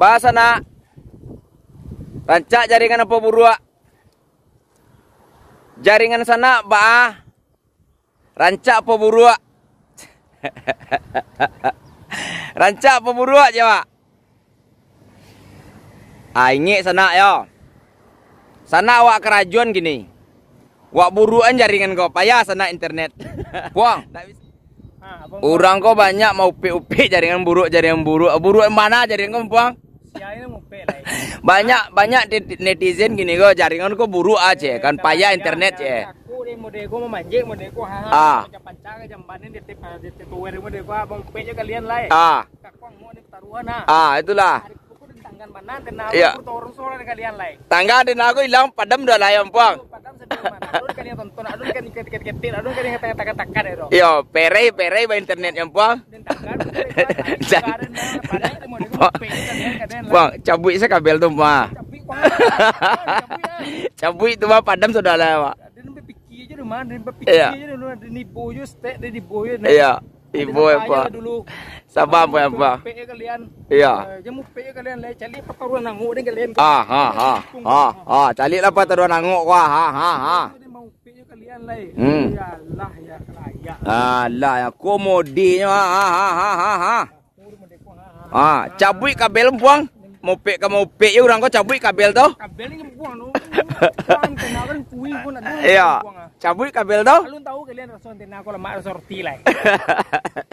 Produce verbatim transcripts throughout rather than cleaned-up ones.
Ba sanak, rancak jaringan apo buruak? Jaringan sanak baa? Rancak apo buruak? Rancak apo buruak, jawab. Ah, ingek sanak yo. Sanak awak karajoan kini. Wak buruakan jaringan ko, payah sanak internet. Puang. Urang ko banyak maupek-upek jaringan buruak, jaringan buruak. Buruak mana jaringan ko, Puang? Banyak, banyak netizen kini ko, jaringan ko buruak aje, kan payah internet je. Aku ni mode ko mamanjek, mode ko, ha, ha, Ah. Pancang-pancang jamban ni di tip, di tip tower mode ko, abang pek je kalian lai. Ah. Kakong mau ni taruhan, ah. Ah, itulah. Hari ko di tanggan mana, antena Iya. Aku taruhan solar kalian lai. Tangga antena aku ilang, padam dah lah, Puang. Padam sebelah mana? Adun kalian tonton, adun kalian ketik-ketik, adun kalian kata-kata ya, dong. Yo, perei, perei ba internet, Puang. Bang, cabuik se kabel tu, mah. Cabuik tu, mah, padam sudah lah, Mak. Iyo. Iyo. Ibo, Mak. Sabar, Mak. Iyo. Ah, ha, ha. Ha, ha. Caliaklah pataruan angok, ha, ha, ha. Hmm. Alah, ya, komodinyo. Ha, ha, ha, ha, ha, ha. Ha, cabuik kabel, Puang. Mopek ka mopek je urang ko cabuik kabel tu. Kabel ni buang tu. Buang antena kan kui pun ada. Iyo. Buang ah. Cabuik kabel tu. Alun tahu kalian raso antena ko lamak raso roti lai.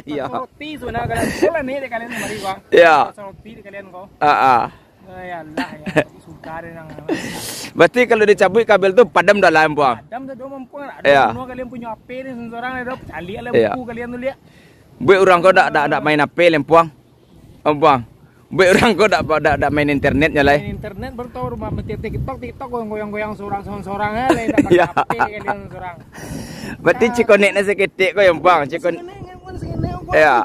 Iyo. Raso roti sudah kalian. Sekolah ni dek kalian kemari ko. Iyo. Raso roti dek kalian ko. Ah, ah. Ya Allah, ya. Sudah deh nang. Berarti kalau dicabuik kabel tu padam dah lah, Puang. Padam dah dong, Puang. Aduh, Iyo. Bunuh kalian punya H P ni seorang dah. Caliak lah Iyo. Buku kalian tu liak. Buek urang ko dak, dak, dak main H P, Puang. Puang. Buek urang ko dak, dak, dak main internetnyo lai. Main internet baru tahu rumah mencet TikTok, TikTok goyang-goyang seorang, seorang-seorang, eh, lai dak pakai Iyo. H P kalian seorang. Berarti cikonek ni saketek ko, Puang. Cikonek. Iyo.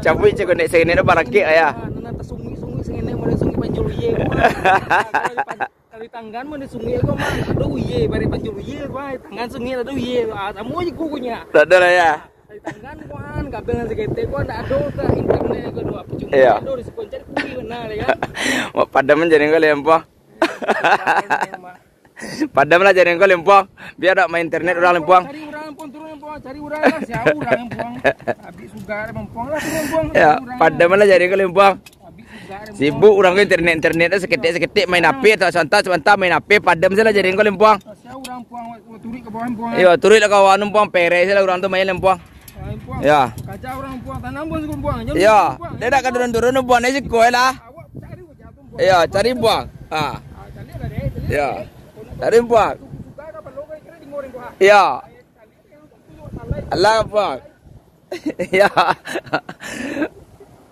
Cabuik cikonek saketek tu barakek, ya. Nah, nah, tasungguik-sungguik saketek, model sungguik Banjul, ye. Kalau di tanggaan mah di sungai ko mah, aduh, ye, bari Banjul, ye, wah, tanggaan sungai, aduh, ye, ah, samo je kukunya. Tak ada lah, ya. Di tanggaan ko, kan, kabel nan saketek ko, ndak ado ka internet ko, doh, apa cuma Iyo. Ado di Sukoncari, kuih benar, ya. Mak padam jaringan ko, Puang. Padam lah jaringan ko, Puang. Biar dak main internet urang, Puang. Cari urang, Puang, turun, Puang. Cari urang lah, siapa urang, Puang? Habis sudah, Puang. Lah, turun, Puang. Ya, Cari urang. Padam lah jaringan ko, Puang. Sibuk urang ko internet-internet tu, saketek-saketek main H P, tak santa-santa main H P, padam salah jaringan ko, Puang. Kasihan urang, Puang, turuik ka bawah, Puang. Iyo, turuik lah kawan, Puang, perei salah urang tu main, Puang. Puang. Iyo. Kacau urang, Puang, tanam, Puang, Puang. Iyo. Dia dak ka turun-turun, Puang, ni siko lah. Awak cari, Puang. Iyo, cari, Puang. Ha. Ah, cari lah, deh, cari, Iyo. Deh. Cari, Puang. Suka-suka ka palo, kira-kira di goreng, Puang. Iyo. Alah, Puang. Iyo.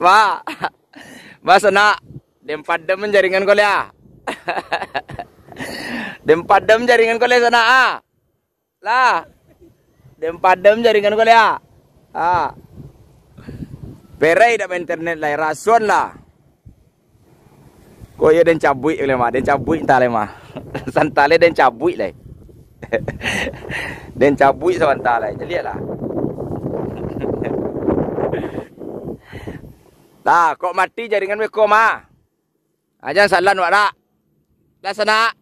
Mak. Ba sanak, den padam jaringan ko lai. Den padam jaringan ko lai sanak, ah. Lah. Den padam jaringan ko lai, ah. Ah. Perei dak main internet lai, rasuan lah. Ko iyo den cabuik lai mah, den cabuik antah lai mah. Santa lai den cabuik lai. Den cabuik sabanta lai, caliak lah. Lah, kok mati jaringan beko mah. Ah, jan salah wak dak. Dah sanak.